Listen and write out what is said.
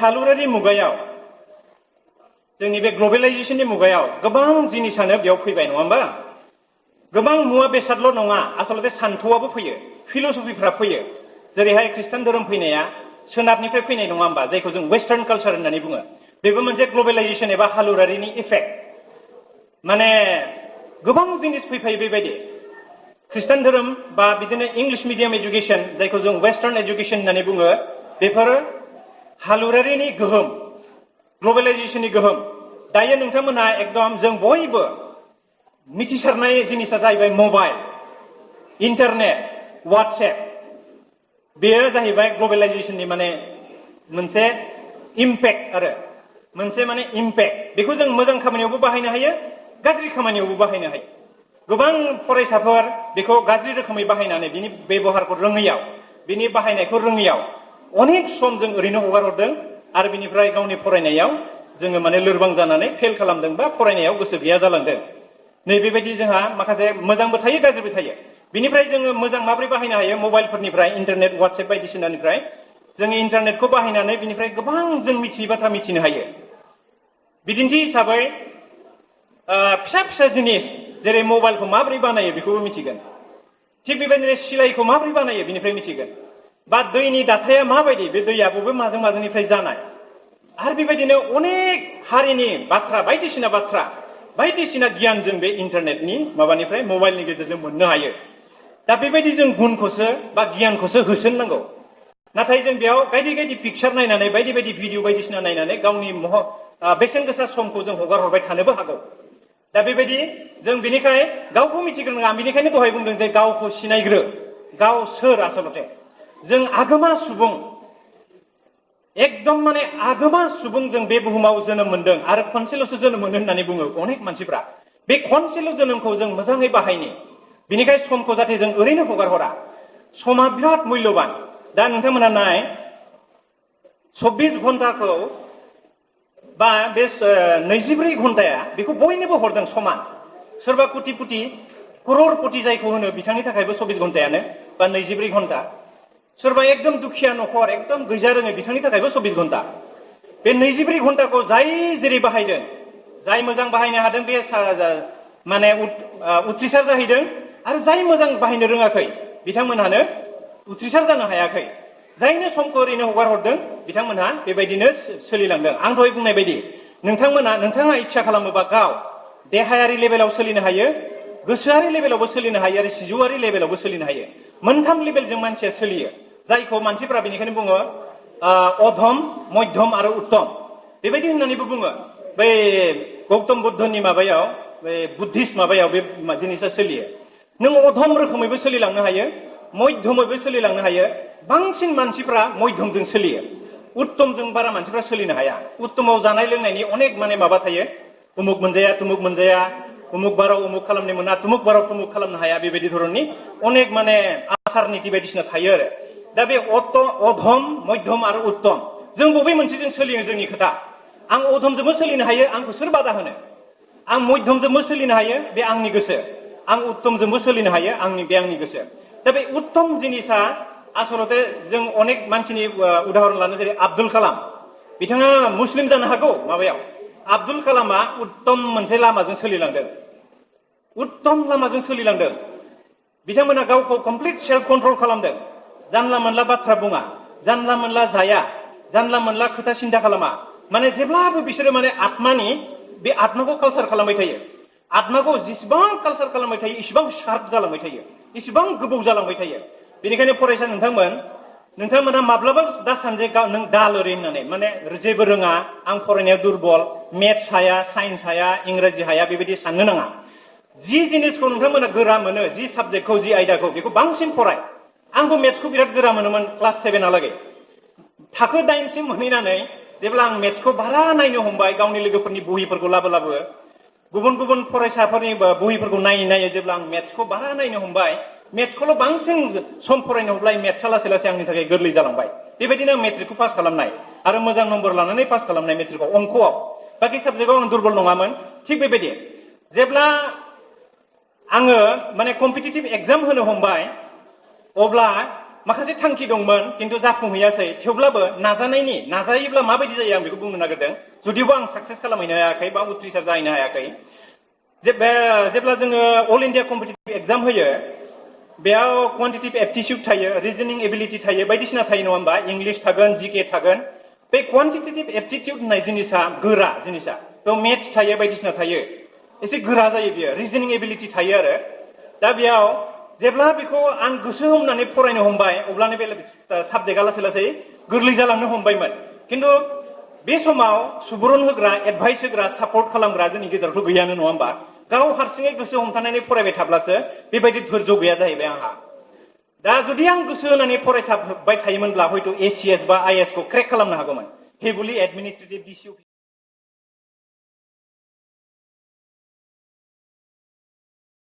हालुरारि मुगायाव जोंनि बे ग्लबेलाइजेशननि मुगायाव गोबां जिनिसानो बेयाव फैबाय नङा होमबा गोबां मुवा बेसादल' नङा आसलते सान्थौआबो फैयो फिलसफिफ्रा फैयो जेरैहाय ख्रिस्टान धोरोम फैनाया सोनाबनिफ्राय फैनाय नङा होमबा जायखौ जों वेस्टार्न कालचार होननानै बुङो बेबो मोनसे ग्लबेलाइजेशन एबा हालुरारिनि इफेक्ट माने गोबां जिनिस फैफायो बेबायदि ख्रिस्टान धोरोम बा बिदिनो इंलिश मिडियाम एजुकेशन जायखौ जों वेस्टार्न एजुकेशन होननानै बुङो बेफोर हालुरारिनि गोहोम ग्लबेलाइजेशननि गोहोम दायो नोंथांमोनहा एकदम जों बयबो मिथिसारनाय जिनिसा जाहैबाय मबाइल इन्टारनेट वाट्सएप बेयो जाहैबाय ग्लबेलाइजेशननि माने मोनसे इम्पेक्ट आरो मोनसे माने इम्पेक्ट बेखौ जों मोजां खामानियावबो बाहायनो हायो गाज्रि खामानियावबो बाहायनो हायो गोबां फरायसाफोर बेखौ गाज्रि रोखोमै बाहायनानै बिनि बेबहारखौ रोङैयाव बिनि बाहायनायखौ रोङैयाव अनेक सम जों ओरैनो हगारहरदों आरो बिनिफ्राय गावनि फरायनायाव जोङो माने लोरबां जानानै फेल खालामदों बा फरायनायाव गोसो गैया जालांदों नै बेबायदि जोंहा माखासे मोजांबो थायो गाज्रिबो थायो बिनिफ्राय जोङो मोजां माब्रै बाहायनो हायो मबाइलफोरनिफ्राय इन्टारनेट वाट्सएप बायदिसिनानिफ्राय जोङो इन्टारनेटखौ बाहायनानै बिनिफ्राय गोबां जों मिथियै बाथ्रा मिथिनो हायो बिदिन्थि हिसाबै फिसा फिसा जिनिस जेरै मबाइलखौ माब्रै बानायो बेखौबो मिथिगोन थिग बेबायदिनो सिलाइखौ माब्रै बानायो बिनिफ्राय मिथिगोन बा दैनि दाथाया माबायदि बे दैया बबे माजों माजोंनिफ्राय जानाय आरो बेबायदिनो अनेक हारिनि बाथ्रा बायदिसिना गियान जों बे इन्टारनेटनि माबानिफ्राय मबाइलनि गेजेरजों मोननो हायो दा बेबायदि जों गुनखौसो बा गियानखौसो होसोननांगौ नाथाय जों बेयाव बायदि पिक्चार नायनानै बायदि भिडिअ बायदिसिना नायनानै गावनि बेसेन गोसा समखौ जों हगार हरबाय थानोबो हागौ दा बेबायदि जों बिनिखाय गावखौ मिथिग्रोनाङा आं बिनिखायनो दहाय बुंदों जे गावखौ सिनायग्रो गाव सोर आसलते जों आगोमा सुबुं एकदम माने आगोमा सुबुं जों बे बुहुमाव जोनोम मोनदों आरो खनसेल'सो जोनोम मोनो होननानै बुङो अनेक मानसिफ्रा बे खनसेल' जोनोमखौ जों मोजाङै बाहायनि बिनिखाय समखौ जाहाथे जों ओरैनो हगार हरा समा बिराद मुल्यबान दा नोंथांमोनहा नाय 24 घन्टाखौ बा बे 24 घन्टाया बेखौ बयनोबो हरदों समान सोरबा कुटि कररपति जायखौ होनो बिथांनि थाखायबो 24 घन्टायानो बा 24 घन्टा सोरबा एकदम दुखिया न'खर एकदम गैजा रोङै बिथांनि थाखायबो 24 घन्टा बे 24 घन्टाखौ जाय जेरै बाहायदों जाय मोजां बाहायनो हादों बे माने उथ्रिसार जाहैदों आरो जाय मोजां बाहायनो रोङाखै बिथांमोनहानो उथ्रिसार जानो हायाखै जायनो समखौ ओरैनो हगार हरदों बिथांमोनहा बेबायदिनो सोलिलांदों आं दहाय बुंनाय बायदि नोंथाङा इच्छा खालामोबा गाव देहायारि लेभेलाव सोलिनो हायो गोसोआरि लेभेलावबो सोलिनो हायो आरो सिजौआरि लेभेलावबो सोलिनो हायो मोनथाम लेभेलजों मानसिया सोलियो जायखौ मानसिफोरा बेनिखायनो बुङो अधम मध्यम आरो उत्तम बेबायदि होननानैबो बुङो बै गौतम बुद्धनि माबायाव बे बुद्धिस्ट माबायाव बे जिनिसा सोलियो नों अधम रोखोमैबो सोलिलांनो हायो मध्यमैबो सोलिलांनो हायो बांसिन मानसिफ्रा मध्यमजों सोलियो उत्तमजों बारा मानसिफ्रा सोलिनो हाया उत्तमाव जानाय लोंनायनि अनेक माने माबा थायो उमुक मोनजाया तुमुक मोनजाया उमुक बाराव उमुक खालामनो मोना तुमुक बाराव तुमुक खालामनो हाया बेबायदि धरननि अनेक माने आसार निति बायदिसिना थायो आरो दा बे अधम मध्यम आरो उत्तम जों बबे मोनसेजों सोलियो जोंनि खोथा आं अधमजोंबो सोलिनो हायो आंखौ सोर बादा होनो आं मध्यमजोंबो सोलिनो हायो बे आंनि गोसो आं उत्तमजोंबो सोलिनो हायो बे आंनि गोसो दा बे उत्तम जिनिसा आसलते जों अनेक मानसिनि उदाहरन लानो जेरै आब्दुल कालाम बिथाङा मुस्लिम जानो हागौ माबायाव आब्दुल कालामा उत्तम मोनसे लामाजों सोलिलांदों उत्तम लामाजों सोलिलांदों बिथांमोना गावखौ कमप्लिट सेल्फ कन्ट्रल खालामदों जानला मोनला बाथ्रा बुङा जानला मोनला जाया जानला मोनला खोथा सिन्था खालामा माने जेब्लाबो बिसोरो माने बे आत्माखौ कालसार खालामबाय थायो आत्माखौ जेसेबां कालसार खालामबाय थायो इसेबां शार्प जालांबाय थायो इसेबां गोबौ जालांबाय थायो बेनिखायनो फरायसा नोंथांमोनहा माब्लाबा दा सानजे नों दाल ओरै होननानै माने जेबो रोङा आं फरायनायाव दुरबल मेथ्स हाया साइन्स हाया इंराजि हाया बेबायदि साननो नाङा जि जिनिसखौ नोंथांमोना गोरा मोनो जि साबजेक्टखौ जि आयदाखौ बेखौ बांसिन फराय आंबो मेथ्सखौ बिराद गोरा मोनोमोन क्लास 7हालागै थाखो 8सिम मोनहैनानै जेब्ला आं मेथ्सखौ बारा नायनो हमबाय गावनि लोगोफोरनि बहिफोरखौ लाबो गुबुन फरायसाफोरनि बहिफोरखौ नायै जेब्ला आं मेथ्सखौ बारा नायनो हमबाय मेथ्सखौल' बांसिन सम फरायनो हमबाय मेथ्सआ लासै आंनि थाखाय गोरलै जालांबाय बेबायदिनो आं मेट्रिकखौ पास खालामनाय आरो मोजां नम्बर लानानै पास खालामनाय मेट्रिकआव अंकआव बाखि साबजेक्टआव आं दुरबल नङामोन थिग बेबायदि जेब्ला आङो माने कम्पिटिटिभ एग्जाम होनो हमबाय अब्ला माखासे थांखि दंमोन किन्तु जाफुंहैयासै थेवब्लाबो नाजायोब्ला माबायदि जायो आं बेखौ बुंनो नागिरदों जुदिबो आं साक्सेस खालामहैनो हायाखै बा उथ्रिसार जाहैनो हायाखै जेब्ला जोङो अल इन्डिया कम्पिटिटिभ एग्जाम होयो बेयाव क्वान्टिटिभ एप्टिट्युड थायो रिजनिं एबिलिटि थायो बायदिसिना थायो नङा होमबा इंलिश थागोन जीके थागोन बे क्वान्टिटेटिभ एप्टिट्युड होननाय जिनिसा गोरा जिनिसा बेयाव मेथ्स थायो बायदिसिना थायो एसे गोरा जायो बियो रिजनिं एबिलिटि थायो आरो दा बेयाव जेब्ला बेखौ आं गोसो हमनानै फरायनो हमबाय अब्लानो बे साबजेक्टआ लासै लासै गोरलै जालांनो हमबायमोन किन्तु बे समाव सुबुरुन होग्रा एडभाइस होग्रा सापर्ट खालामग्रा जोंनि गेजेरावथ' गैयानो नङा होमबा गाव हारसिङै गोसो हमथानानै फरायबाय थाब्लासो बेबायदि धैर्य गैया जाहैबाय आंहा दा जुदि आं गोसो होनानै फरायथाबबाय थायोमोनब्ला हयथ' एसिएस बा आइएस खौ क्रेक खालामनो हागौमोन हेभिलि एडमिनिस्ट्रेटिभ डिसि